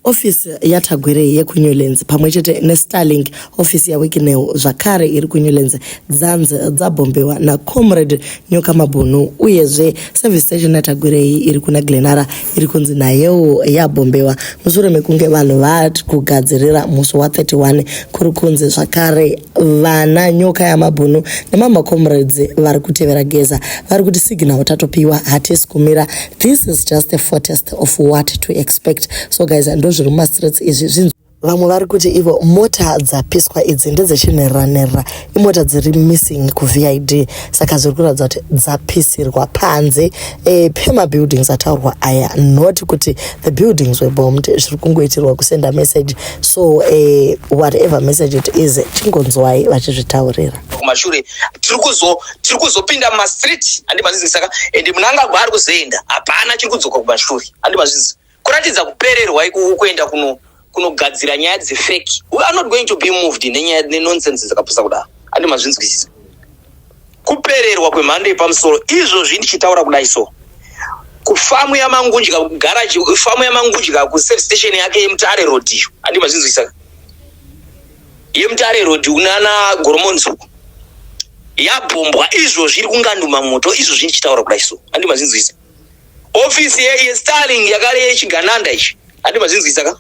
Ofisi yaTagwirei yekuNewlands pamwe chete neStarlink ofisi yaWicknell zvakare iri kuNewlands dzanzi dzabhombewa naComrade Nyoka Mabhunu uyezve service station yaTagwirei iri kuna Glenara iri kunzi nayewo yabhombewa mushure mekunge vanhu vari kugadzirira musi wa31 kuri kunzi zvakare vana Nyoka yaMabhunu nemamwe macomrades vari kutevera Geza vari kuti signal tatopiwa hatisi kumira. This is just a foretaste of what to expect. So guys, ndozviri mumastreets izvi zvinzi vamwe vari kuti ivo mota dzapiswa idzi ndedzechinherera imota dziri missing kuVID, saka zviri kuratidza kuti dzapisirwa panze pemabuildings ataurwa aya, not kuti the buildings were bombed. Zviri kungoitirwa kusenda message. So whatever message it is, chingonzwai vachizvitaurira. Kumashure tiri kuzopinda mumastreet, handi mazvinzwisisa ka? Ende Mnangagwa ari kuzoenda, hapana chiri kudzoka kumashure, handi mazvinzwisisa? Kuratidza kupererwa ikoko kuenda kunogadzira nyaya dzefake. We are not going to be moved nenyaya nenonsense dzakapusa kudaro, handi mazvinzwisisa? Kupererwa kwemhando yepamusoro. Izvozvi ndichitaura kudai, so kufamu yaMangudya, kugaraji, famu yaMangudya, kuservice station yake yeMutare Road iyo, handi mazvinzwisisa ka? YeMutare Road unana Goromonzuku yabhombwa izvozvi, iri kunganduma moto izvozvi ndichitaura kudai so, handi mazvinzwisisa? Ofisi yeStarling yakare yechigananda ichi, handi mazvinzwisisa ka,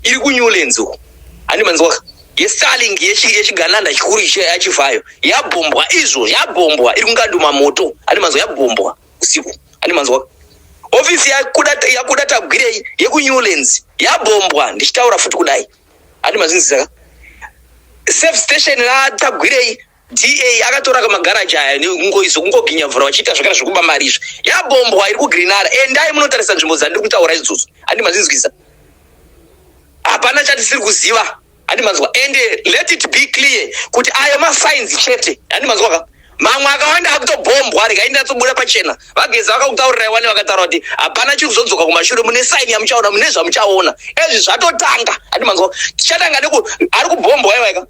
iri kuNewlands uko, handi manzwa ka? YeStarling yechigananda chikuru ichi yachivhayo yabhombwa izvo, yabhombwa, iri kunganduma moto, handi manzwa? Yabhombwa usiku, handi manzwa? Ofisi yaKuda Tagwirei yekuNewlands yabhombwa ndichitaura futi kudai, handi mazvinzwisisa ka? Service station raTagwirei da akatora kamagaraji aya ngoizo kungoginya mvura vachiita zvakare zvekuba mari izvo, yabhombwa, iri kuGrinara. Endai munotarisa nzvimbo dzandiri kutaura idzodzo, handi mazvinzwisa? Hapana chatisiri kuziva, handi manzwa? Ende let it be clear kuti ayo masigns chete, handi manzwa ka? Mamwe akawanda akutobhombwa. Regai ndinatsobuda pachena. VaGeza vakakutaurirai wane, vakataura kuti hapana chiri kuzodzoka kumashure. Mune sign yamuchaona, mune zvamuchaona. Ezvi zvatotanga, handi manzwa? Tichatanga neku ari kubhombwa iwaika.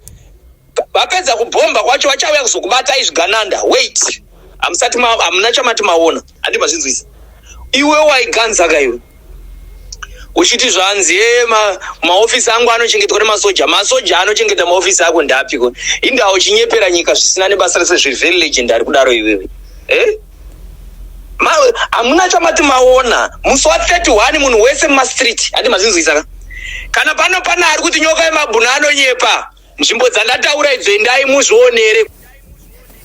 Vapedza kubhomba kwacho, vachauya kuzokubatai zvigananda. Wait, hamusati hamuna chamati maona, handi mazvinzwisa? Iwe waiganzaka iwe uchiti zvanzi ye maofisi angu anochengetwa nemasoja. Masoja anochengeta maofisi ako ndapiko? Indawo uchinyepera nyika zvisina nebasa rese, zviri very legendary kudaro iwewe, eh? Hamuna chamati maona. Musi wa31 munhu wese mumastreet, handi mazvinzwisa ka? Kana pano pana ari kuti Nyoka yemabhunu anonyepa, nzvimbo dzandataura idzo endai muzvionere.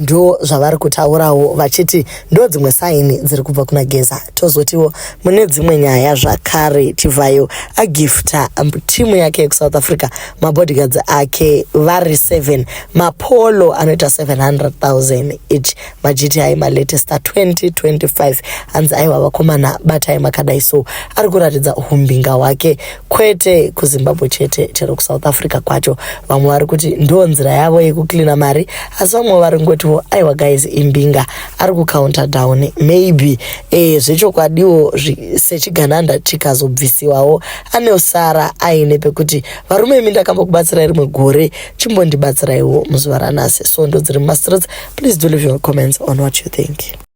Ndo zvavari kutaurawo vachiti ndo dzimwe sign dziri kubva kuna Geza. Tozotiwo mune dzimwe nyaya zvakare, Chivhayo agifta timu yake yekuSouth Africa, mabodyguards ake vari 7, maPolo anoita 700 000 each, maGTI malatest a2025. Hanzi aiwa vakomana, batai makadai. So ari kuratidza umbinga hwake kwete kuZimbabwe chete, chero kuSouth Africa kwacho. Vamwe vari kuti ndo nzira yavo yekuklina mari, asi vamwe vari ngotiwo aiwa guys, imbinga, ari kucounter down. Maybe zvechokwadiwo sechigananda chikazobvisiwawo, anosara aine pekuti varume imi ndakambokubatsirai rimwe gore, chimbondibatsiraiwo muzuva ranhasi. So ndo dziri mumastreets. Please do leave your comments on what you think.